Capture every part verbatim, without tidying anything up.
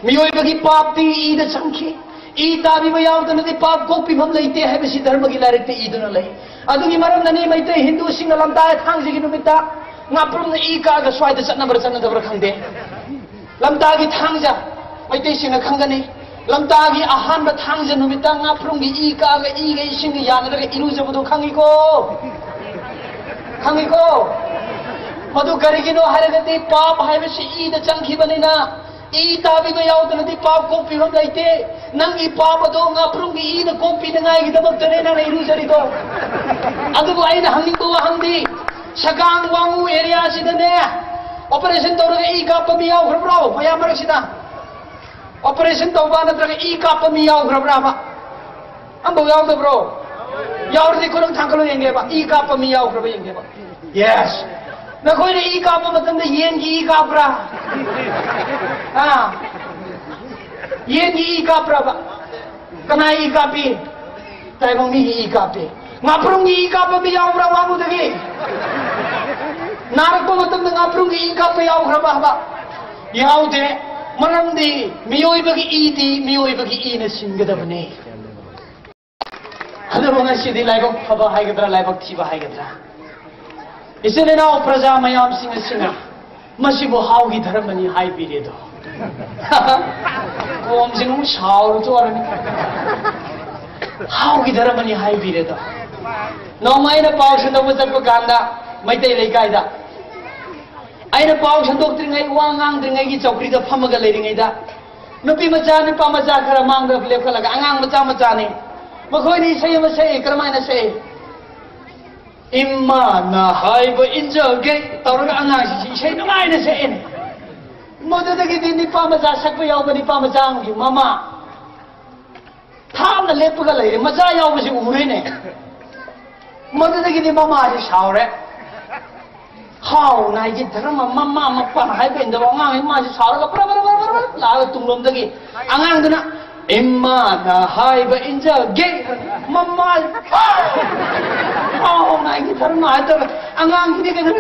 ꯃꯤꯑꯣꯏꯕꯒꯤ ꯄꯥꯞꯇꯤ ꯏꯗ ꯆꯪꯈꯤ꯫ ꯏ ꯇꯥꯕꯤꯕ ꯌꯥꯎꯗꯅꯗꯤ ꯄꯥꯞ ꯀꯣꯛꯄꯤꯐꯝ ꯂꯩꯇꯦ ꯍꯥꯏꯕꯁꯤ ꯙꯔꯃꯒꯤ ꯂꯥꯏꯔꯤꯛꯇ ꯏꯗꯨꯅ ꯂꯩ꯫ ꯑꯗꯨꯒꯤ ꯃꯔꯝꯅꯅꯤ ꯃꯩꯇꯩ ꯍꯤꯟꯗꯨꯁꯤꯡꯅ ꯂꯝꯇꯥ ꯊꯥꯡꯖꯒꯤ ꯅꯨꯃꯤꯠꯇ ꯉꯥꯄ꯭ꯔꯨꯝꯅ ꯏ ꯀꯥꯒ ꯁ꯭ꯋꯥꯏꯗ ꯆꯠꯅꯕ꯭ꯔꯥ ꯆꯠꯅꯗꯕ꯭ꯔꯥ ꯈꯪꯗꯦ꯫ ꯂꯝꯇꯥꯒꯤ ꯊꯥꯡꯖ ꯃꯩꯇꯩꯁꯤꯡꯅ ꯈꯪꯒꯅꯤ꯫ ꯂꯝꯇꯥꯒꯤ ꯑꯍꯥꯟꯕ ꯊꯥꯡꯖ ꯅꯨꯃꯤꯠꯇ ꯉꯥꯄ꯭ꯔꯨꯝꯒꯤ ꯏ ꯀꯥꯒ ꯏꯒ ꯏꯁꯤꯡꯒ ꯌꯥꯅꯔꯒ ꯏꯔꯨꯖꯕꯗꯣ ꯈꯪꯉꯤꯀꯣ? ꯈꯪꯉꯤꯀꯣ? ꯃꯗꯨ ꯀꯔꯤꯒꯤꯅꯣ ꯍꯥꯏꯔꯒꯗꯤ ꯄꯥꯞ ꯍꯥꯏꯕꯁꯤ ꯏꯗ ꯆꯪꯈꯤꯕꯅꯤꯅ꯫ ꯏ ꯇꯥꯕꯤꯕ ꯌꯥꯎꯗꯅꯗꯤ ꯄꯥꯞ ꯀꯣꯛꯄꯤꯕ ꯂꯩꯇꯦ꯫ ꯅꯪꯒꯤ ꯄꯥꯞ ꯑꯗꯣ ꯉꯥꯄ꯭ꯔꯨꯝꯒꯤ ꯏꯅ ꯀꯣꯛꯄꯤꯅꯉꯥꯏꯒꯤꯗꯃꯛꯇꯅꯦ ꯅꯪꯅ ꯏꯔꯨꯖꯔꯤꯗꯣ꯫ ꯑꯗꯨꯕꯨ ꯑꯩꯅ ꯍꯪꯅꯤꯡꯕ ꯋꯥꯍꯪꯗꯤ, ꯁꯒꯥꯡ ꯋꯥꯉꯨ ꯑꯦꯔꯤꯌꯥꯁꯤꯗꯅꯦ ꯑꯣꯄꯔꯦꯁꯟ ꯇꯧꯔꯒ ꯏ ꯀꯥꯞꯄ ꯃꯤ ꯌꯥꯎꯈ꯭ꯔꯕ꯭ꯔꯣ ꯃꯌꯥꯝ ꯃꯔꯛꯁꯤꯗ? ꯑꯣꯄꯔꯦꯁꯟ ꯇꯧꯕ ꯅꯠꯇ꯭ꯔꯒ ꯏ ꯀꯥꯞꯄ ꯃꯤ ꯌꯥꯎꯈ꯭ꯔꯕ꯭ꯔꯥꯕ? ꯑꯝꯐꯥꯎ ꯌꯥꯎꯗꯕ꯭ꯔꯣ? ꯌꯥꯎꯔꯗꯤ ꯈꯨꯔꯪ ꯊꯥꯡꯒꯠꯂꯣ ꯌꯦꯡꯒꯦꯕ, ꯏ ꯀꯥꯞꯄ ꯃꯤ ꯌꯥꯎꯈ꯭ꯔꯕ ꯌꯦꯡꯒꯦꯕ꯫ ꯌꯦꯁ꯫ ꯅꯈꯣꯏꯅ ꯏ ꯀꯥꯞꯄ ꯃꯇꯝꯗ ꯌꯦꯟꯒꯤ ꯏ ꯀꯥꯞꯄ꯭ꯔꯥ? ꯑꯥ, ꯌꯦꯟꯒꯤ ꯏ ꯀꯥꯞꯄ꯭ꯔꯕ? ꯀꯅꯥ ꯏ ꯀꯥꯞꯄꯤ? ꯇꯥꯏꯕꯪ ꯃꯤꯒꯤ ꯏ ꯀꯥꯞꯄꯤ꯫ ꯉꯥꯄ꯭ꯔꯨꯝꯒꯤ ꯏ ꯀꯥꯞꯄ ꯃꯤ ꯌꯥꯎꯕ꯭ꯔꯥ ꯋꯥꯉꯨꯗꯒꯤ? ꯅꯥꯔꯛꯄ ꯃꯇꯝꯗ ꯉꯥꯄ꯭ꯔꯨꯝꯒꯤ ꯏ ꯀꯥꯞꯄ ꯌꯥꯎꯈ꯭ꯔꯕ ꯍꯥꯏꯕ? ꯌꯥꯎꯗꯦ꯫ ꯃꯔꯝꯗꯤ ꯃꯤꯑꯣꯏꯕꯒꯤ ꯏꯗꯤ ꯃꯤꯑꯣꯏꯕꯒꯤ ꯏꯅ ꯁꯤꯟꯒꯗꯕꯅꯦ꯫ ꯑꯗꯨꯕꯨ ꯉꯁꯤꯗꯤ ꯂꯥꯏꯕꯛ ꯐꯕ ꯍꯥꯏꯒꯗ꯭ꯔꯥ, ꯂꯥꯏꯕꯛ ꯊꯤꯕ ꯍꯥꯏꯒꯗ꯭ꯔꯥ, ꯏꯆꯤꯟ ꯏꯅꯥꯎ ꯄ꯭ꯔꯖꯥ ꯃꯌꯥꯝꯁꯤꯡ ꯑꯁꯤꯅ ꯃꯁꯤꯕꯨ ꯍꯥꯎꯒꯤ ꯙꯔꯃꯅꯤ ꯍꯥꯏꯕꯤꯔꯦꯗꯣ꯫ ꯀꯣꯝꯁꯤꯅ ꯑꯃꯨꯛ ꯁꯥꯎꯔꯨ ꯆꯣꯔꯅꯤ꯫ ꯍꯥꯎꯒꯤ ꯙꯔꯃꯅꯤ ꯍꯥꯏꯕꯤꯔꯦꯗꯣ꯫ ꯅꯣꯡꯃ ꯑꯩꯅ ꯄꯥꯎ ꯁꯟꯗꯣꯛꯄ ꯆꯠꯄ ꯀꯥꯟꯗ ꯃꯩꯇꯩ ꯂꯩꯀꯥꯏꯗ ꯑꯩꯅ ꯄꯥꯎ ꯁꯟꯗꯣꯛꯇ꯭ꯔꯤꯉꯩ, ꯋꯥ ꯉꯥꯡꯗ꯭ꯔꯤꯉꯩꯒꯤ ꯆꯧꯀ꯭ꯔꯤꯗ ꯐꯝꯃꯒ ꯂꯩꯔꯤꯉꯩꯗ ꯅꯨꯄꯤ ꯃꯆꯥ, ꯅꯨꯄꯥ ꯃꯆꯥ ꯈꯔ ꯃꯥꯡꯗ ꯂꯦꯞꯈꯠꯂꯒ, ꯑꯉꯥꯡ ꯃꯆꯥ ꯃꯆꯥꯅꯤ, ꯃꯈꯣꯏꯅ ꯏꯁꯩ ꯑꯃ ꯁꯛꯏ꯫ ꯀꯔꯝꯍꯥꯏꯅ ꯁꯛꯏ? "ꯏꯃꯥꯅ ꯍꯥꯏꯕ ꯏꯟꯖꯒꯦ" ꯇꯧꯔꯒ ꯑꯉꯥꯡꯁꯤꯡꯁꯤ ꯏꯁꯩ ꯅꯨꯡꯉꯥꯏꯅ ꯁꯛꯑꯦꯅꯦ꯫ ꯃꯗꯨꯗꯒꯤꯗꯤ ꯅꯤꯄꯥ ꯃꯆꯥ ꯁꯛꯄ ꯌꯥꯎꯕ ꯅꯤꯄꯥ ꯃꯆꯥ ꯑꯃꯒꯤ ꯃꯃꯥ ꯊꯥꯞꯅ ꯂꯦꯞꯄꯒ ꯂꯩꯔꯦ, ꯃꯆꯥ ꯌꯥꯎꯕꯁꯤ ꯎꯔꯦꯅꯦ꯫ ꯃꯗꯨꯗꯒꯤꯗꯤ ꯃꯃꯥꯁꯤ ꯁꯥꯎꯔꯦ꯫ ꯍꯥꯎ ꯅꯥꯏꯒꯤ ꯙꯔꯃ ꯃꯃꯥ ꯃꯄꯥꯅ ꯍꯥꯏꯕ ꯏꯟꯗꯕ ꯑꯉꯥꯡ ꯏꯃꯥꯁꯤ ꯁꯥꯎꯔꯒ ꯕ꯭ꯔ ꯕ꯭ꯔ ꯕ꯭ꯔ ꯕ꯭ꯔ ꯕ꯭ꯔ ꯂꯥꯛꯑꯒ ꯇꯨꯡꯂꯣꯝꯗꯒꯤ ꯑꯉꯥꯡꯗꯨꯅ "ꯏꯃꯥꯅ ꯍꯥꯏꯕ ꯏꯟꯖꯒꯦ" ꯃꯃꯥ ꯍꯥꯎ ꯅꯥꯏꯒꯤ ꯙꯔꯃ ꯍꯥꯏꯇꯥꯔꯦ꯫ ꯑꯉꯥꯡꯁꯤꯗꯤ ꯀꯩꯅꯣ,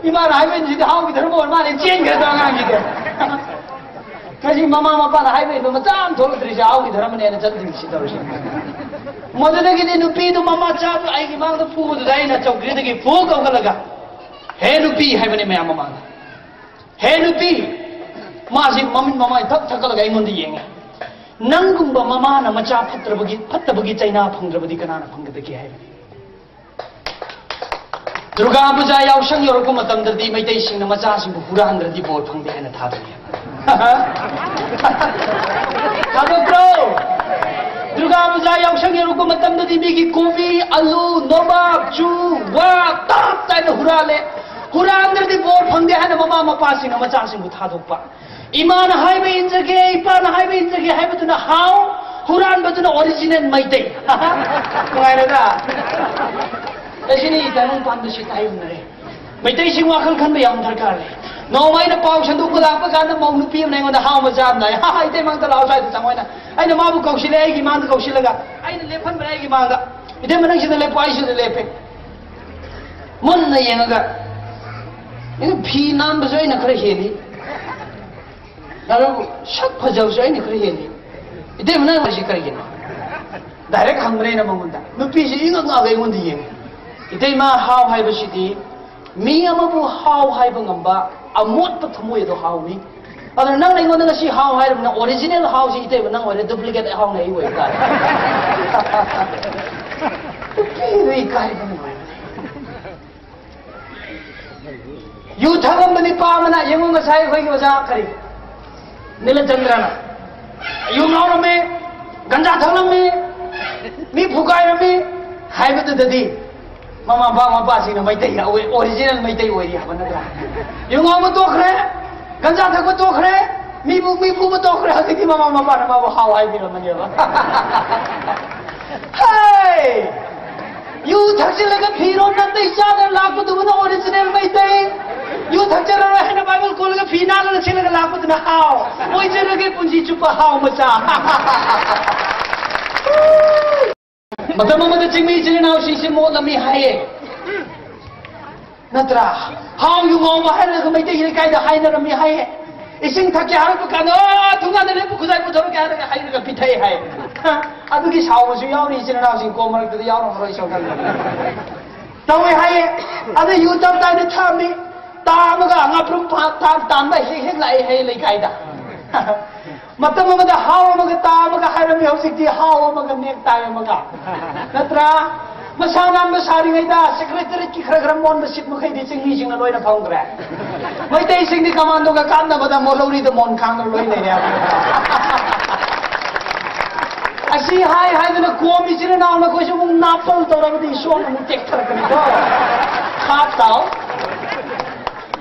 "ꯏꯃꯥꯅ ꯍꯥꯏꯕ ꯏꯟꯁꯤꯗꯤ ꯍꯥꯎꯒꯤ ꯙꯔꯃ ꯑꯣꯏꯔ ꯃꯥꯜꯂꯦ" ꯆꯦꯟꯈ꯭ꯔꯦꯗꯣ ꯑꯉꯥꯡꯁꯤꯗꯤ꯫ ꯉꯁꯤ ꯃꯃꯥ ꯃꯄꯥꯅ ꯍꯥꯏꯕ ꯏꯟꯕ ꯃꯆꯥ ꯑꯃ ꯊꯣꯛꯂꯛꯇ꯭ꯔꯤꯁꯦ, ꯑꯥꯎꯒꯤ ꯙꯔꯃꯅꯦꯅ ꯆꯠꯂꯤꯁꯤ ꯇꯧꯔꯤꯁꯦ꯫ ꯃꯗꯨꯗꯒꯤꯗꯤ ꯅꯨꯄꯤꯗꯨ ꯃꯃꯥ ꯆꯥꯕ ꯑꯩꯒꯤ ꯃꯥꯡꯗ ꯐꯨꯕꯗꯨꯗ ꯑꯩꯅ ꯆꯧꯀ꯭ꯔꯤꯗꯒꯤ ꯐꯨ ꯀꯧꯈꯠꯂꯒ, "ꯍꯦ ꯅꯨꯄꯤ" ꯍꯥꯏꯕꯅꯤ ꯃꯌꯥꯝ ꯃꯃꯥꯡꯗ, "ꯍꯦ ꯅꯨꯄꯤ"꯫ ꯃꯥꯁꯤ ꯃꯃꯤꯠ ꯃꯃꯥꯏ ꯊꯛ ꯊꯛꯀꯠꯂꯒ ꯑꯩꯉꯣꯟꯗ ꯌꯦꯡꯉꯦ꯫ "ꯅꯪꯒꯨꯝꯕ ꯃꯃꯥꯅ ꯃꯆꯥ ꯐꯠꯇ꯭ꯔꯕꯒꯤ, ꯐꯠꯇꯕꯒꯤ ꯆꯩꯅꯥ ꯐꯪꯗ꯭ꯔꯕꯗꯤ ꯀꯅꯥꯅ ꯐꯪꯒꯗꯒꯦ?" ꯍꯥꯏꯕꯅꯤ꯫ ꯗꯨꯔꯒꯥ ꯄꯨꯖꯥ ꯌꯥꯎꯁꯪ ꯌꯧꯔꯛꯄ ꯃꯇꯝꯗꯗꯤ ꯃꯩꯇꯩꯁꯤꯡꯅ ꯃꯆꯥꯁꯤꯡꯕꯨ ꯍꯨꯔꯥꯟꯗ꯭ꯔꯗꯤ ꯕꯣꯔ ꯐꯪꯗꯦ ꯍꯥꯏꯅ ꯊꯥꯗꯣꯛꯏ꯫ ꯊꯥꯗꯣꯛꯇ꯭ꯔꯣ? ꯗꯨꯔꯒꯥ ꯄꯨꯖꯥ ꯌꯥꯎꯁꯪ ꯌꯧꯔꯛꯄ ꯃꯇꯝꯗꯗꯤ ꯃꯤꯒꯤ ꯀꯣꯕꯤ, ꯑꯂꯨ, ꯅꯣꯕꯥꯞ, ꯆꯨ, ꯋꯥ, ꯇꯞ ꯇꯥꯏꯅ ꯍꯨꯔꯥꯜꯂꯦ꯫ ꯍꯨꯔꯥꯟꯗ꯭ꯔꯗꯤ ꯕꯣꯔ ꯐꯪꯗꯦ ꯍꯥꯏꯅ ꯃꯃꯥ ꯃꯄꯥꯁꯤꯡꯅ ꯃꯆꯥꯁꯤꯡꯕꯨ ꯊꯥꯗꯣꯛꯄ꯫ "ꯏꯃꯥꯅ ꯍꯥꯏꯕ ꯏꯟꯖꯒꯦ, ꯏꯄꯥꯅ ꯍꯥꯏꯕ ꯏꯟꯖꯒꯦ" ꯍꯥꯏꯕꯗꯨꯅ ꯍꯥꯎ, ꯍꯨꯔꯥꯟꯕꯗꯨꯅ ꯑꯣꯔꯤꯖꯤꯅꯦꯜ ꯃꯩꯇꯩ꯫ ꯅꯨꯡꯉꯥꯏꯔꯦꯗ꯫ ꯑꯁꯤꯅꯤ ꯇꯥꯏꯕꯪ ꯄꯥꯟꯕꯁꯤ ꯇꯥꯏꯕꯪꯅꯔꯦ꯫ ꯃꯩꯇꯩꯁꯤꯡ ꯋꯥꯈꯜ ꯈꯟꯕ ꯌꯥꯝ ꯗꯔꯀꯥꯔ ꯂꯩ꯫ ꯅꯣꯡꯃ ꯑꯩꯅ ꯄꯥꯎ ꯁꯟꯗꯣꯛꯄ ꯂꯥꯛꯄ ꯀꯥꯟꯗ ꯃꯧ ꯅꯨꯄꯤ ꯑꯃꯅ ꯑꯩꯉꯣꯟꯗ ꯍꯥꯎ ꯃꯆꯥ ꯑꯃ ꯂꯥꯛꯑꯦ꯫ "ꯍꯥ, ꯍꯥ, ꯏꯇꯩ ꯃꯥꯡꯗ ꯂꯥꯛꯑꯣ" ꯁ꯭ꯋꯥꯏꯗ ꯆꯪꯉꯣ ꯍꯥꯏꯅ꯫ ꯑꯩꯅ ꯃꯥꯕꯨ ꯀꯧꯁꯤꯜꯂꯦ ꯑꯩꯒꯤ ꯃꯥꯡꯗ ꯀꯧꯁꯤꯜꯂꯒ꯫ ꯑꯩꯅ ꯂꯦꯞꯍꯟꯕꯅꯦ ꯑꯩꯒꯤ ꯃꯥꯡꯗ꯫ "ꯏꯇꯩꯃ ꯅꯪ ꯁꯤꯗ ꯂꯦꯞꯄꯣ, ꯑꯩ ꯁꯤꯗ ꯂꯦꯞꯄꯦ"꯫ ꯃꯨꯟꯅ ꯌꯦꯡꯉꯒ, ꯑꯩꯅ ꯐꯤ ꯅꯥꯟꯕꯁꯨ ꯑꯩꯅ ꯈꯔ ꯍꯦꯜꯂꯤ꯫ ꯑꯗꯨꯕꯨ ꯁꯛ ꯐꯖꯕꯁꯨ ꯑꯩꯅ ꯈꯔ ꯍꯦꯜꯂꯤ꯫ "ꯏꯇꯩꯃ ꯅꯪ ꯍꯥꯏꯁꯤ ꯀꯔꯤꯒꯤꯅꯣ?" ꯗꯥꯏꯔꯦꯛ ꯍꯪꯕꯅꯦ ꯑꯩꯅ ꯃꯉꯣꯟꯗ꯫ ꯅꯨꯄꯤꯁꯤ ꯏꯉꯛ ꯉꯛꯑꯒ ꯑꯩꯉꯣꯟꯗ ꯌꯦꯡꯉꯤ꯫ "ꯏꯇꯩꯃ, ꯍꯥꯎ ꯍꯥꯏꯕꯁꯤꯗꯤ ꯃꯤ ꯑꯃꯕꯨ ꯍꯥꯎ ꯍꯥꯏꯕ ꯉꯝꯕ ꯑꯃꯣꯠꯄ ꯊꯃꯣꯏ ꯑꯗꯣ ꯍꯥꯎꯅꯤ꯫ ꯑꯗꯨꯅ ꯅꯪꯅ ꯑꯩꯉꯣꯟꯗ ꯉꯁꯤ ꯍꯥꯎ ꯍꯥꯏꯔꯕꯅꯤꯅ ꯑꯣꯔꯤꯖꯤꯅꯦꯜ ꯍꯥꯎꯁꯤ ꯏꯇꯩꯃ ꯅꯪ ꯑꯣꯏꯔꯦ, ꯗꯨꯄ꯭ꯂꯤꯀꯦꯠ ꯍꯥꯎꯅ ꯑꯩ ꯑꯣꯏꯕ ꯇꯥꯔꯦ"꯫ ꯅꯨꯄꯤꯗꯨ ꯏꯀꯥꯏꯕꯅ ꯂꯣꯏꯔꯦ꯫ ꯌꯨ ꯊꯛꯂꯝꯕ ꯅꯨꯄꯥ ꯑꯃꯅ, ꯌꯦꯡꯉꯨ, ꯉꯁꯥꯏ ꯑꯩꯈꯣꯏꯒꯤ ꯑꯣꯖꯥ ꯀꯔꯤ, ꯅꯤꯂꯆꯟꯗ꯭ꯔꯅ ꯌꯨ ꯉꯥꯎꯔꯝꯃꯤ, ꯒꯟꯖꯥ ꯊꯛꯂꯝꯃꯤ, ꯃꯤ ꯐꯨꯒꯥꯏꯔꯝꯃꯤ ꯍꯥꯏꯕꯗꯨꯗꯗꯤ ꯃꯃꯥ ꯃꯄꯥ ꯃꯄꯥꯁꯤꯡꯅ ꯃꯩꯇꯩ ꯑꯣꯏ-, ꯑꯣꯔꯤꯖꯤꯅꯦꯜ ꯃꯩꯇꯩ ꯑꯣꯏꯔꯤ ꯍꯥꯏꯕ ꯅꯠꯇ꯭ꯔꯥ? ꯌꯨ ꯉꯥꯎꯕ ꯇꯣꯛꯈ꯭ꯔꯦ, ꯒꯟꯖꯥ ꯊꯛꯄ ꯇꯣꯛꯈ꯭ꯔꯦ, ꯃꯤꯕꯨ ꯃꯤ ꯐꯨꯕ ꯇꯣꯛꯈ꯭ꯔꯦ, ꯍꯧꯖꯤꯛꯇꯤ ꯃꯃꯥ ꯃꯄꯥꯅ ꯃꯥꯕꯨ ꯍꯥꯎ ꯍꯥꯏꯕꯤꯔꯝꯃꯅꯦꯕ꯫ ꯍꯦ! ꯌꯨ ꯊꯛꯆꯤꯜꯂꯒ ꯐꯤꯔꯣꯜ ꯅꯥꯇꯩ ꯆꯥꯗꯅ ꯂꯥꯛꯄꯗꯨꯕꯨꯅ ꯑꯣꯔꯤꯖꯤꯅꯦꯜ ꯃꯩꯇꯩ꯫ ꯌꯨ ꯊꯛꯆꯔꯔꯣꯏ ꯍꯥꯏꯅ ꯕꯥꯏꯕꯜ ꯀꯣꯜꯂꯒ ꯐꯤ ꯅꯥꯜꯂꯒ ꯁꯦꯠꯂꯒ ꯂꯥꯛꯄꯗꯨꯅ ꯍꯥꯎ꯫ ꯑꯣꯏꯖꯔꯒꯦ ꯄꯨꯟꯁꯤ ꯆꯨꯞꯄ ꯍꯥꯎ ꯃꯆꯥ꯫ ꯃꯇꯝ ꯑꯃꯗ ꯆꯤꯡꯃꯤ ꯏꯆꯤꯜ ꯏꯅꯥꯎꯁꯤꯡꯁꯦ ꯃꯣꯠꯂꯝꯃꯤ ꯍꯥꯏꯌꯦ꯫ ꯅꯠꯇ꯭ꯔꯥ? ꯍꯥꯎ ꯌꯨ ꯉꯥꯎꯕ ꯍꯥꯏꯔꯒ ꯃꯩꯇꯩ ꯂꯩꯀꯥꯏꯗ ꯍꯥꯏꯅꯔꯝꯃꯤ ꯍꯥꯏꯌꯦ꯫ ꯏꯁꯤꯡ ꯊꯛꯀꯦ ꯍꯥꯏꯔꯛꯄ ꯀꯥꯟꯗ, "ꯑꯣ, ꯊꯣꯡꯒꯥꯟꯗ ꯂꯦꯞꯄꯨ, ꯈꯨꯖꯥꯏ ꯄꯨꯊꯣꯔꯛꯀꯦ" ꯍꯥꯏꯔꯒ ꯍꯩꯔꯒ ꯄꯤꯊꯛꯑꯦ ꯍꯥꯏ꯫ ꯑꯗꯨꯒꯤ ꯁꯥꯎꯕꯁꯨ ꯌꯥꯎꯔꯤ, ꯏꯆꯤꯟ ꯏꯅꯥꯎꯁꯤꯡ ꯀꯣ, ꯃꯔꯛꯇꯗꯤ ꯌꯥꯎꯔꯝꯃꯔꯣꯏ, ꯁꯣꯝꯗ꯫ ꯇꯧꯋꯦ ꯍꯥꯏꯌꯦ꯫ ꯑꯗ ꯌꯨ ꯇꯞ ꯇꯥꯏꯅ ꯊꯛꯑꯝꯃꯤ꯫ ꯇꯥ ꯑꯃꯒ ꯉꯥꯄ꯭ꯔꯨꯝ ꯐꯥ-, ꯊꯥ-, ꯇꯥꯟꯕ ꯍꯦꯛ ꯍꯦꯛ ꯂꯥꯛꯑꯦ ꯍꯥꯏꯌꯦ ꯂꯩꯀꯥꯏꯗ꯫ ꯃꯇꯝ ꯑꯃꯗ ꯍꯥꯎ ꯑꯃꯒ ꯇꯥ ꯑꯃꯒ ꯍꯥꯏꯔꯝꯃꯤ, ꯍꯧꯖꯤꯛꯇꯤ ꯍꯥꯎ ꯑꯃꯒ ꯅꯦꯛ ꯇꯥꯏ ꯑꯃꯒ꯫ ꯅꯠꯇ꯭ꯔꯥ? ꯃꯁꯥ ꯅꯥꯟꯕ ꯁꯥꯔꯤꯉꯩꯗ ꯁꯦꯀ꯭ꯔꯦꯇꯔꯤꯌꯦꯠꯀꯤ ꯈꯔ ꯈꯔ ꯃꯣꯟꯕ ꯁꯤꯠ ꯃꯈꯩꯗꯤ ꯆꯤꯡꯃꯤꯁꯤꯡꯅ ꯂꯣꯏꯅ ꯐꯪꯈ꯭ꯔꯦ꯫ ꯃꯩꯇꯩꯁꯤꯡꯗꯤ ꯀꯃꯥꯟꯗꯣꯒ ꯀꯥꯞꯅꯕꯗ ꯃꯣꯂꯧꯔꯤꯗ ꯃꯣꯟ ꯈꯥꯡꯗ ꯂꯣꯏ ꯂꯩꯔꯦ꯫ ꯑꯁꯤ ꯍꯥꯏ ꯍꯥꯏꯗꯅ ꯀꯣꯝ ꯏꯆꯤꯟ ꯏꯅꯥꯎ ꯅꯈꯣꯏꯁꯨ ꯑꯃꯨꯛ ꯅꯥꯄꯜ ꯇꯧꯔꯕꯗꯤ ꯏꯁꯣꯔꯅ ꯑꯃꯨꯛ ꯇꯦꯛꯊꯔꯛꯀꯅꯤꯀꯣ꯫ ꯈꯥꯞ ꯇꯥꯎ꯫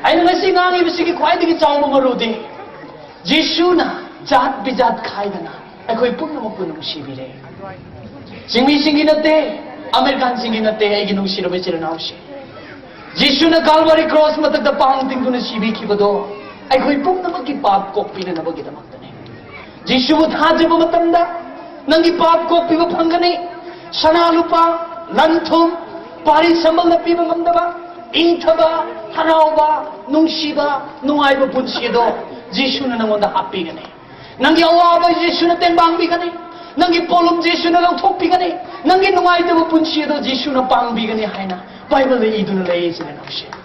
ꯑꯩꯅ ꯉꯁꯤ ꯉꯥꯡꯉꯤꯕꯁꯤꯒꯤ ꯈ꯭ꯋꯥꯏꯗꯒꯤ ꯆꯥꯎꯕ ꯃꯔꯨꯗꯤ, ꯖꯤꯁꯨꯅ ꯖꯥꯠ ꯕꯤꯖꯥꯠ ꯈꯥꯏꯗꯅ ꯑꯩꯈꯣꯏ ꯄꯨꯝꯅꯃꯛꯄꯨ ꯅꯨꯡꯁꯤꯕꯤꯔꯦ꯫ ꯆꯤꯡꯃꯤꯁꯤꯡꯒꯤ ꯅꯠꯇꯦ, ꯑꯃꯦꯔꯤꯀꯥꯟꯁꯤꯡꯒꯤ ꯅꯠꯇꯦ, ꯑꯩꯒꯤ ꯅꯨꯡꯁꯤꯔꯕ ꯏꯆꯤꯜ ꯏꯅꯥꯎꯁꯦ꯫ ꯖꯤꯁꯨꯅ ꯀꯥꯜꯚꯔꯤ ꯀ꯭ꯔꯣꯁ ꯃꯊꯛꯇ ꯄꯥꯡ ꯇꯤꯡꯗꯨꯅ ꯁꯤꯕꯤꯈꯤꯕꯗꯣ ꯑꯩꯈꯣꯏ ꯄꯨꯝꯅꯃꯛꯀꯤ ꯄꯥꯞ ꯀꯣꯛꯄꯤꯅꯅꯕꯒꯤꯗꯃꯛꯇꯅꯤ꯫ ꯖꯤꯁꯨꯕꯨ ꯊꯥꯖꯕ ꯃꯇꯝꯗ ꯅꯪꯒꯤ ꯄꯥꯞ ꯀꯣꯛꯄꯤꯕ ꯐꯪꯒꯅꯤ꯫ ꯁꯅꯥ ꯂꯨꯄꯥ, ꯂꯟ ꯊꯨꯝ, ꯄꯥꯔꯤ ꯁꯝꯕꯜꯅ ꯄꯤꯕ ꯉꯝꯗꯕ ꯏꯪꯊꯕ, ꯍꯔꯥꯎꯕ, ꯅꯨꯡꯁꯤꯕ, ꯅꯨꯡꯉꯥꯏꯕ ꯄꯨꯟꯁꯤ ꯑꯗꯣ ꯖꯤꯁꯨꯅ ꯅꯪꯉꯣꯟꯗ ꯍꯥꯞꯄꯤꯒꯅꯤ꯫ ꯅꯪꯒꯤ ꯑꯋꯥꯕ ꯖꯤꯁꯨꯅ ꯇꯦꯡꯕꯥꯡꯕꯤꯒꯅꯤ꯫ ꯅꯪꯒꯤ ꯄꯣꯠꯂꯨꯝ ꯖꯤꯁꯨꯅ ꯂꯧꯊꯣꯛꯄꯤꯒꯅꯤ꯫ ꯅꯪꯒꯤ ꯅꯨꯡꯉꯥꯏꯇꯕ ꯄꯨꯟꯁꯤ ꯑꯗꯣ ꯖꯤꯁꯨꯅ ꯄꯥꯡꯕꯤꯒꯅꯤ ꯍꯥꯏꯅ ꯕꯥꯏꯕꯜꯗ ꯏꯗꯨꯅ ꯂꯩ, ꯏꯆꯤꯟ ꯏꯅꯥꯎꯁꯦ꯫